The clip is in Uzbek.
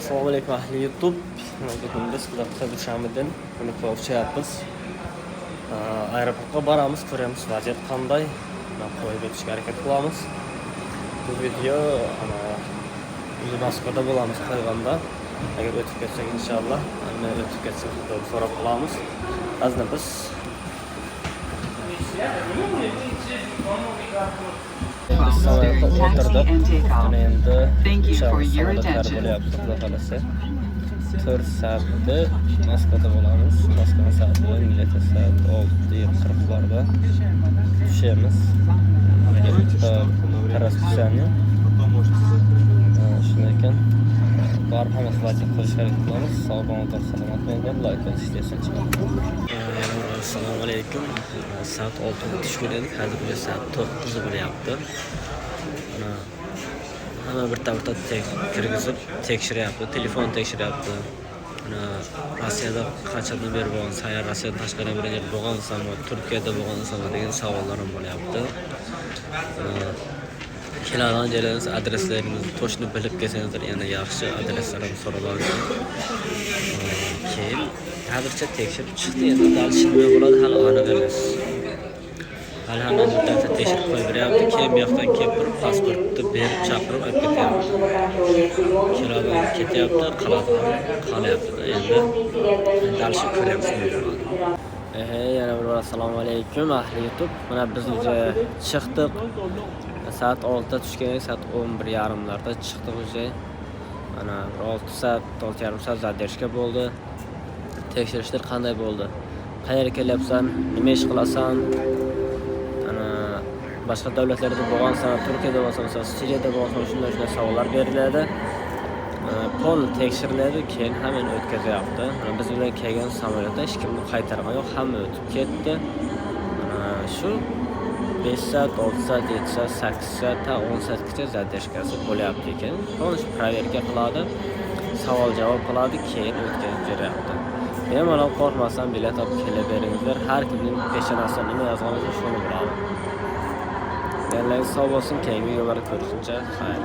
Assalomu alaykum, ahli YouTube. Bugun biz, xudo xohlasa, dushanbadan buni uchyapmiz. Aeroportga boramiz, ko'ramiz, vaziyat qanday. Mana, qo'yib o'tishga harakat qilamiz. Bu video ana o'zi Moskvada bo'lamiz qo'yganda. Agar o'tib ketsak, inshaalloh, ana o'tib ketsak, xudo so'rab qolamiz. Ozgina biz samolyotga o'tirdik. Mana, endi uchamiz, samolyotlar bo'lyapti, xudo xohlasa. 4 soatda Moskvada bo'lamiz. Moskva soati bilan где-то soat 6:40 larda tushamiz. По расписанию. Shunday ekan. Borib hammasi vaziyat qilishga harakat qilamiz. Sog' bo'linglar, salomat bo'linglar. Layk bosishni esdan chiqarmang. Assalomu alaykum. Soat 6 da tushgan edik. Hozir уже soat 9 bo'lyapti. Mana, hamma bitta bitta kirgizib tekshiryapti, telefon tekshiryapti. Mana, Rossiyada qachondan beri bo'lgan, agar Rossiyadan tashqari bir yer bo'lgansanmi, Turkiyada bo'lgansanmi degan savollar ham bo'lyapti. Keladigan joylaringiz, adreslaringizni точно bilib kelsangizlar yana yaxshi, adreslar ham so'raladi. Keyin hozircha tekshirib chiqdi, endi дальше nima bo'ladi, hali aniq emas. Hali hamma bitta bitta tekshirib qo'yib beryapti, keyin bu yoqdan kelib turib pasportni berib, chaqirib olib ketyapti. Keladi, ketyapti, qoladi, qolyapti. Endi дальше ko'ramiz, nima bo'ladi. Ehe, yana bir bor assalomu alaykum, ahli YouTube. Mana, biz уже chiqdik. Soat 6 da tushgan edik, soat 11:30 larda chiqdik уже. Mana, bir 6 soat, 6,5 soat задержка bo'ldi. Tekshirishlar qanday bo'ldi? Qayerga kelyapsan? Nima ish qilasan? Ana, boshqa davlatlarda bo'lgansan, Turkiyada bo'lsan, masalan, Suriyada bo'lsan, shunday shunday savollar beriladi. Полный tekshiriladi, keyin hammani o'tkazyapti. Mana, biz bilan kelgan samolyotda hech kimni qaytargan yo'q, hamma o'tib ketdi. Mana shu 5 soat, 6 soat, 7 soat, 8 soat, ta 10 soatgacha задержка si bo'lyapti ekan. Полностью проверка qiladi, savol javob qiladi, keyin o'tkazib beryapti. Bemalol qo'rqmasdan bilet olib kelaveringizlar. Har kimning peshonasida nima yozgan bo'lsa, shuni biladi. Yanlaringiz sog' bo'lsin, keyingi videolarda ko'rishguncha xayr.